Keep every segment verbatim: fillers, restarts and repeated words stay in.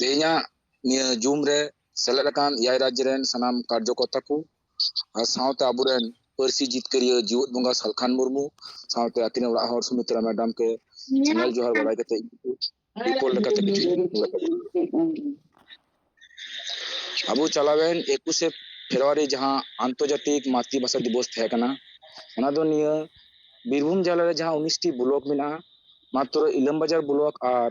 ᱛᱮᱦᱮᱧᱟᱜ ᱱᱤᱭᱟᱹ ᱡᱩᱢ ᱨᱮ ᱥᱮᱞᱮᱫ ᱟᱠᱟᱱ ᱮᱭᱟᱭ ᱨᱟᱡᱽ ᱨᱮᱱ ᱥᱟᱱᱟᱢ ᱠᱟᱨᱡᱚᱠᱚᱨᱛᱟ ᱠᱚ ᱟᱨ ᱥᱟᱶᱛᱮ ᱟᱵᱚᱨᱮᱱ ᱯᱟᱹᱨᱥᱤ ᱡᱤᱛᱠᱟᱹᱨᱤᱭᱟᱹ ᱡᱤᱣᱮᱫ ᱵᱚᱸᱜᱟ ᱥᱟᱞᱠᱷᱟᱱ ᱢᱩᱨᱢᱩ ᱥᱟᱶᱛᱮ ᱟᱹᱠᱤᱱ ᱚᱲᱟᱜ ᱦᱚᱲ ᱥᱩᱢᱤᱛᱨᱟ ᱢᱮᱰᱟᱢ ᱠᱮ ᱧᱮᱞ ᱡᱚᱦᱟᱨ ᱵᱟᱲᱟᱭ ᱠᱟᱛᱮ ᱨᱤᱯᱳᱨᱴ ᱞᱮᱠᱟᱛᱮ ᱢᱤᱫᱴᱤᱡ ᱟᱵᱚ ᱪᱟᱞᱟᱣᱮᱱ ᱮᱠᱩᱥᱮ ᱯᱷᱮᱵᱽᱨᱩᱣᱟᱨᱤ ᱡᱟᱦᱟᱸ ᱟᱱᱛᱚᱨᱡᱟᱛᱤᱠ ᱢᱟᱛᱨᱤᱵᱷᱟᱥᱟ ᱫᱤᱵᱚᱥ ᱛᱟᱦᱮᱸ ᱠᱟᱱᱟ, ᱚᱱᱟ ᱫᱚ ᱱᱤᱭᱟᱹ ᱵᱤᱨᱵᱷᱩᱢ ᱡᱮᱞᱟ ᱨᱮ ᱡᱟᱦᱟᱸ ᱩᱱᱤᱥ ᱴᱤ ᱵᱞᱚᱠ ᱢᱮᱱᱟᱜᱼᱟ, ᱢᱟᱛᱨᱚ ᱤᱞᱟᱢᱵᱟᱡᱟᱨ ᱵᱞᱚᱠ ᱟᱨ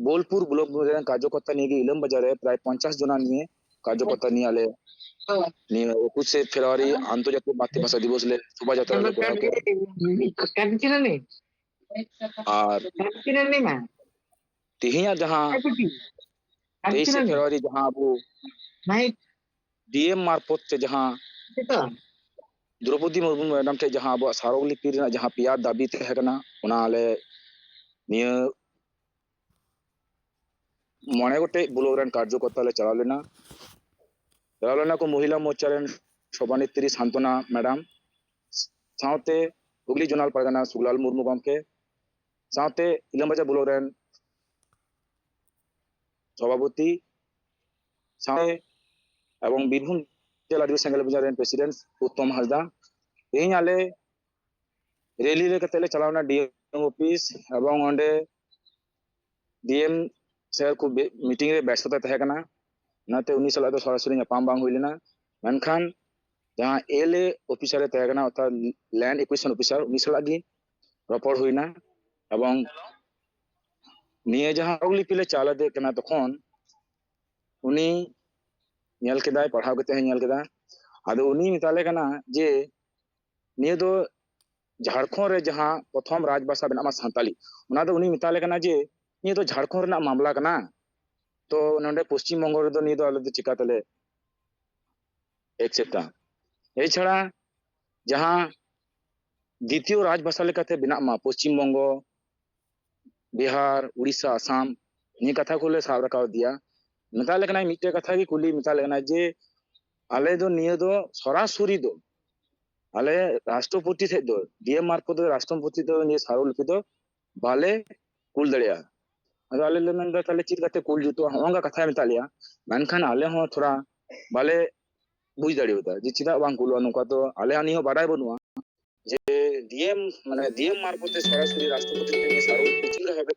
ᱵᱳᱞᱯᱩᱨ ᱵᱞᱚᱠ ᱨᱮᱱ ᱠᱟᱨᱡᱚᱠᱚᱨᱛᱟ ᱱᱤᱭᱮ ᱜᱮ ᱤᱞᱟᱢᱵᱟᱡᱟᱨ ᱨᱮ ᱯᱨᱟᱭ ᱯᱚᱧᱪᱟᱥ ᱡᱚᱱᱟ ᱱᱤᱭᱮ ᱠᱟᱨᱡᱚᱠᱚᱨᱛᱟ ᱱᱤᱭᱮ ᱟᱞᱮ ᱱᱤᱭᱟᱹ ᱮᱠᱩᱥᱮ ᱯᱷᱮᱵᱽᱨᱩᱣᱟᱨᱤ ᱟᱱᱛᱚᱨᱡᱟᱛᱤᱠ ᱢᱟᱛᱨᱤᱵᱷᱟᱥᱟ ᱫᱤᱵᱚᱥ ᱞᱮ ᱥᱚᱵᱷᱟᱡᱟᱛᱨᱟ ᱞᱮ ᱠᱚᱨᱟᱣ ᱠᱮᱫᱟ᱾ ᱟᱨ ᱛᱮᱦᱮᱧᱟᱜ ᱡᱟᱦᱟᱸ ᱛᱮᱭᱤᱥᱮ ᱯᱷᱮᱵᱽᱨᱩᱣᱟᱨᱤ ᱡᱟᱦᱟᱸ ᱟᱵᱚ ᱰᱤ ᱮᱢ ᱢᱟᱨᱯᱷᱚᱛ ᱛᱮ ᱡᱟᱦᱟᱸ ᱫᱨᱚᱯᱚᱫᱤ ᱢᱩᱨᱢᱩ ᱢᱮᱰᱟᱢ ᱴᱷᱮᱱ ᱡᱟᱦᱟᱸ ᱟᱵᱚᱣᱟᱜ ᱥᱟᱨᱚᱜᱽ ᱞᱤᱯᱤ ᱨᱮᱱᱟᱜ ᱡᱟᱦᱟᱸ ᱯᱮᱭᱟ ᱫᱟᱹᱵᱤ ᱛᱟᱦᱮᱸ ᱠᱟᱱᱟ, ᱚᱱᱟ ᱟᱞᱮ ᱱᱤᱭᱟᱹ ᱢᱚᱬᱮ ᱜᱚᱴᱮᱡ ᱵᱞᱚᱠ ᱨᱮᱱ ᱠᱟᱨᱡᱚᱠᱚᱨᱛᱟ ᱞᱮ ᱪᱟᱞᱟᱣ ᱞᱮᱱᱟ᱾ ᱪᱟᱞᱟᱣ ᱞᱮᱱᱟ ᱠᱚ ᱢᱚᱦᱤᱞᱟ ᱢᱳᱨᱪᱟ ᱨᱮᱱ ᱥᱚᱵᱷᱟᱱᱮᱛᱨᱤ ᱥᱟᱱᱛᱚᱱᱟ ᱢᱮᱰᱟᱢ, ᱥᱟᱶᱛᱮ ᱦᱩᱜᱽᱞᱤ ᱡᱳᱱᱟᱞ ᱯᱟᱨᱜᱟᱱᱟ ᱥᱩᱜᱽᱞᱟᱞ ᱢᱩᱨᱢᱩ ᱜᱚᱢᱠᱮ, ᱥᱟᱶᱛᱮ ᱤᱞᱟᱢᱵᱟᱡᱟᱨ ᱵᱞᱚᱠ ᱨᱮᱱ ᱥᱚᱵᱷᱟᱯᱚᱛᱤ, ᱥᱟᱶᱛᱮ ᱮᱵᱚᱝ ᱵᱤᱨᱵᱷᱩᱢ ᱡᱮᱞᱟ ᱟᱹᱫᱤᱵᱟᱹᱥᱤ ᱥᱮᱸᱜᱮᱞ ᱚᱵᱷᱤᱡᱟᱱ ᱨᱮᱱ ᱯᱨᱮᱥᱤᱰᱮᱱᱴ ᱩᱛᱛᱚᱢ ᱦᱟᱸᱥᱫᱟ᱾ ᱛᱮᱦᱮᱧ ᱟᱞᱮ ᱨᱮᱞᱤ ᱞᱮ ᱠᱟᱛᱮ ᱞᱮ ᱪᱟᱞᱟᱣ ᱮᱱᱟ ᱰᱤ ᱮᱢ ᱚᱯᱷᱤᱥ, ᱮᱵᱚᱝ ᱚᱸᱰᱮ ᱰᱤ ᱮᱢ ᱥᱮᱨ ᱠᱷᱩᱵ ᱵᱮ-, ᱢᱤᱴᱤᱝ ᱨᱮ ᱵᱮᱥᱛᱚᱛᱟ ᱛᱟᱦᱮᱸ ᱠᱟᱱᱟ, ᱚᱱᱟᱛᱮ ᱩᱱᱤ ᱥᱟᱞᱟᱜ ᱫᱚ ᱥᱚᱨᱟᱥᱚᱨᱤ ᱧᱟᱯᱟᱢ ᱵᱟᱝ ᱦᱩᱭ ᱞᱮᱱᱟ᱾ ᱢᱮᱱᱠᱷᱟᱱ ᱡᱟᱦᱟᱸ ᱮᱞ ᱮ ᱚᱯᱷᱤᱥᱟᱨ ᱮ ᱛᱟᱦᱮᱸ ᱠᱟᱱᱟ, ᱚᱨᱛᱷᱟᱛ ᱞᱮᱱᱰ ᱮᱠᱩᱭᱤᱡᱤᱥᱚᱱ ᱚᱯᱷᱤᱥᱟᱨ, ᱩᱱᱤ ᱥᱟᱞᱟᱜ ᱜᱮ ᱨᱚᱯᱚᱲ ᱦᱩᱭᱱᱟ᱾ ᱮᱵᱚᱝ ᱱᱤᱭᱟᱹ ᱡᱟᱦᱟᱸ ᱥᱟᱨᱚᱜᱽ ᱞᱤᱯᱤ ᱞᱮ ᱪᱟᱞ ᱟᱫᱮ ᱠᱟᱱᱟ, ᱛᱚᱠᱷᱚᱱ ᱩᱱᱤ ᱧᱮᱞ ᱠᱮᱫᱟᱭ, ᱯᱟᱲᱦᱟᱣ ᱠᱟᱛᱮ ᱦᱚᱸ ᱧᱮᱞ ᱠᱮᱫᱟ᱾ ᱟᱫᱚ ᱩᱱᱤ ᱢᱮᱛᱟᱞᱮ ᱠᱟᱱᱟ ᱡᱮ ᱱᱤᱭᱟᱹ ᱫᱚ ᱡᱷᱟᱲᱠᱷᱚᱸᱰ ᱨᱮ ᱡᱟᱦᱟᱸ ᱯᱨᱚᱛᱷᱚᱢ ᱨᱟᱡᱽ ᱵᱷᱟᱥᱟ ᱵᱮᱱᱟᱜ ᱢᱟ ᱥᱟᱱᱛᱟᱞᱤ, ᱚᱱᱟ ᱫᱚ ᱩᱱᱤ ᱢᱮᱛᱟᱞᱮ ᱠᱟᱱᱟ ᱡᱮ ᱱᱤᱭᱟᱹ ᱫᱚ ᱡᱷᱟᱲᱠᱷᱚᱸᱰ ᱨᱮᱱᱟᱜ ᱢᱟᱢᱞᱟ ᱠᱟᱱᱟ, ᱛᱚ ᱱᱚᱰᱮ ᱯᱚᱥᱪᱤᱢ ᱵᱚᱝᱜᱚ ᱨᱮᱫᱚ ᱱᱤᱭᱟᱹ ᱫᱚ ᱟᱞᱮ ᱫᱚ ᱪᱤᱠᱟ ᱛᱮᱞᱮ ᱮᱠᱥᱮᱯᱴᱟ? ᱮᱪᱷᱟᱲᱟ ᱡᱟᱦᱟᱸ ᱫᱤᱛᱤᱭᱚ ᱨᱟᱡᱽ ᱵᱷᱟᱥᱟ ᱞᱮᱠᱟᱛᱮ ᱵᱮᱱᱟᱜ ᱢᱟ ᱯᱚᱥᱪᱤᱢ ᱵᱚᱝᱜᱚ, ᱵᱤᱦᱟᱨ, ᱩᱲᱤᱥᱥᱟ, ᱟᱥᱟᱢ, ᱱᱤᱭᱟᱹ ᱠᱟᱛᱷᱟ ᱠᱚᱞᱮ ᱥᱟᱵ ᱨᱟᱠᱟᱵ ᱤᱫᱤᱭᱟ᱾ ᱢᱮᱛᱟ ᱞᱮ ᱠᱟᱱᱟᱭ, ᱢᱤᱫᱴᱮᱡ ᱠᱟᱛᱷᱟ ᱜᱮ ᱠᱩᱞᱤ ᱢᱮᱛᱟ ᱞᱮ ᱠᱟᱱᱟᱭ ᱡᱮ ᱟᱞᱮ ᱫᱚ ᱱᱤᱭᱟᱹ ᱫᱚ ᱥᱚᱨᱟᱥᱚᱨᱤ ᱫᱚ ᱟᱞᱮ ᱨᱟᱥᱴᱨᱚᱯᱚᱛᱤ ᱴᱷᱮᱡ ᱫᱚ, ᱰᱤ ᱮᱢ ᱢᱟᱨᱯᱷᱚᱛ ᱫᱚ ᱨᱟᱥᱴᱨᱚᱯᱚᱛᱤ ᱫᱚ ᱱᱤᱭᱟᱹ ᱥᱟᱨᱚᱜᱽ ᱞᱤᱯᱤ ᱫᱚ ᱵᱟᱞᱮ ᱠᱩᱞ ᱫᱟᱲᱮᱭᱟᱜᱼᱟ᱾ ᱟᱫᱚ ᱟᱞᱮ ᱞᱮ ᱢᱮᱱᱫᱟ, ᱛᱟᱦᱞᱮ ᱪᱮᱫ ᱞᱮᱠᱟᱛᱮ ᱠᱩᱞ ᱡᱩᱛᱩᱜᱼᱟ, ᱦᱚᱸᱜᱼᱚ ᱱᱚᱝᱠᱟ ᱠᱟᱛᱷᱟᱭ ᱢᱮᱛᱟᱜ ᱞᱮᱭᱟ᱾ ᱢᱮᱱᱠᱷᱟᱱ ᱟᱞᱮ ᱦᱚᱸ ᱛᱷᱚᱲᱟ ᱵᱟᱞᱮ ᱵᱩᱡᱽ ᱫᱟᱲᱮᱭᱟᱫᱟ ᱡᱮ ᱪᱮᱫᱟᱜ ᱵᱟᱝ ᱠᱩᱞᱩᱜᱼᱟ, ᱱᱚᱝᱠᱟ ᱫᱚ ᱟᱞᱮ ᱦᱚᱸ ᱱᱤᱭᱟᱹ ᱦᱚᱸ ᱵᱟᱰᱟᱭ ᱵᱟᱹᱱᱩᱜᱼᱟ ᱡᱮ ᱰᱤ ᱮᱢ, ᱢᱟᱱᱮ ᱰᱤ ᱮᱢ ᱢᱟᱨᱯᱷᱚᱛ ᱛᱮ ᱥᱚᱨᱟᱥᱚᱨᱤ ᱨᱟᱥᱴᱨᱚᱯᱚᱛᱤ ᱴᱷᱮᱱ ᱜᱮ ᱥᱟᱨᱚ ᱪᱮᱫ ᱞᱮᱠᱟ ᱵᱷᱟᱵᱮ